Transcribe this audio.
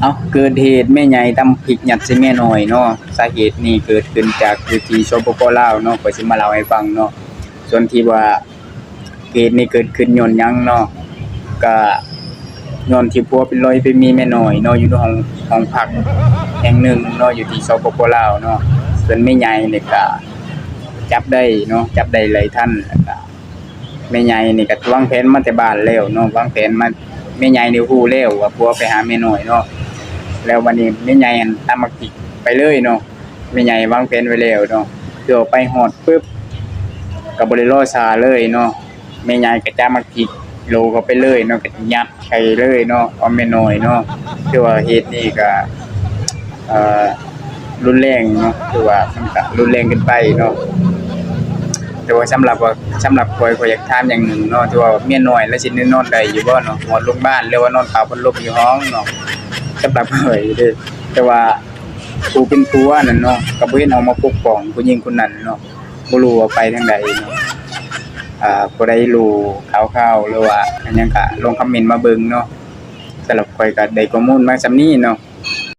ເອົາ ເກີດເຫດແມ່ໃຫຍ່ຕຳບັກພິກຍັດໃສ່ແມ່ນ້ອຍເນາະ. ສາເຫດນີ້ເກີດຂຶ້ນຈາກຢູ່ທີ່ ສປປ ລາວເນາະ, ຂ້ອຍຊິມາເລົ່າໃຫ້ຟັງເນາະ. ສ່ວນທີ່ວ່າເຫດນີ້ເກີດຂຶ້ນຍ້ອນຫຍັງເນາະ, ກະຍ້ອນທີ່ຜົວໄປລອຍໄປມີແມ່ນ້ອຍເນາະ ຢູ່ໃນຫ້ອງ ຫ້ອງພັກແຫ່ງໜຶ່ງເນາະ ຢູ່ທີ່ ສປປ ລາວເນາະ. ສ່ວນແມ່ໃຫຍ່ນີ້ກະຈັບໄດ້ເນາະ, ຈັບໄດ້ໄລ່ທັນ ແລ້ວກະ ແມ່ໃຫຍ່ນີ້ກໍວາງແຜນມາແຕ່ບ້ານແລ້ວເນາະ, ວາງແຜນມາ ແມ່ໃຫຍ່ນີ້ຮູ້ແລ້ວວ່າຜົວໄປຫາແມ່ນ້ອຍເນາະ. ແລ້ວບັດນີ້ແມ່ໃຫຍ່ຫັ້ນຕຳບັກພິກໄປເລີຍເນາະ, ແມ່ໃຫຍ່ວາງແຜນໄວ້ແລ້ວເນາະ. ຄືວ່າໄປຮອດປຶບ ກໍບໍ່ໄດ້ລໍຊ້າເລີຍເນາະ, ແມ່ໃຫຍ່ກໍຕຳບັກພິກໂລເຂົ້າໄປເລີຍເນາະ, ກໍຍັດໃສ່ເລີຍເນາະ ເອົາແມ່ນ້ອຍເນາະ. ຄືວ່າເຫດນີ້ກໍ ເອີ ຮຸນແຮງເນາະ, ຄືວ່າມັນກະຮຸນແຮງເກີນໄປເນາະ. ແຕ່ວ່າສຳລັບວ່າ ສຳລັບຂ້ອຍ ຂ້ອຍຢາກຖາມຢ່າງໜຶ່ງເນາະ, ທີ່ວ່າເມຍນ້ອຍລະຊິນອນໄດ້ຢູ່ບໍ່ເນາະ ຮອດໂຮງບານ ຫຼືວ່ານອນເຝົ້າພັດລົມຢູ່ຫ້ອງເນາະ? ສຳລັບຂ້ອຍເດ້. ແຕ່ວ່າຜູ້ເປັນຜົວນັ້ນເນາະ ກໍບໍ່ເຫັນອອກມາປົກປ້ອງຜູ້ຍິງຄົນນັ້ນເນາະ, ບໍ່ຮູ້ວ່າໄປທາງໃດເນາະ. ອ່າ ຜູ້ໃດຮູ້ຂ່າວໆ ຫຼືວ່າຫຍັງ ກໍລອງຄອມເມັນມາເບິ່ງເນາະ. ສຳລັບຂ້ອຍກໍໄດ້ຂໍ້ມູນມາສ່ຳນີ້ເນາະ.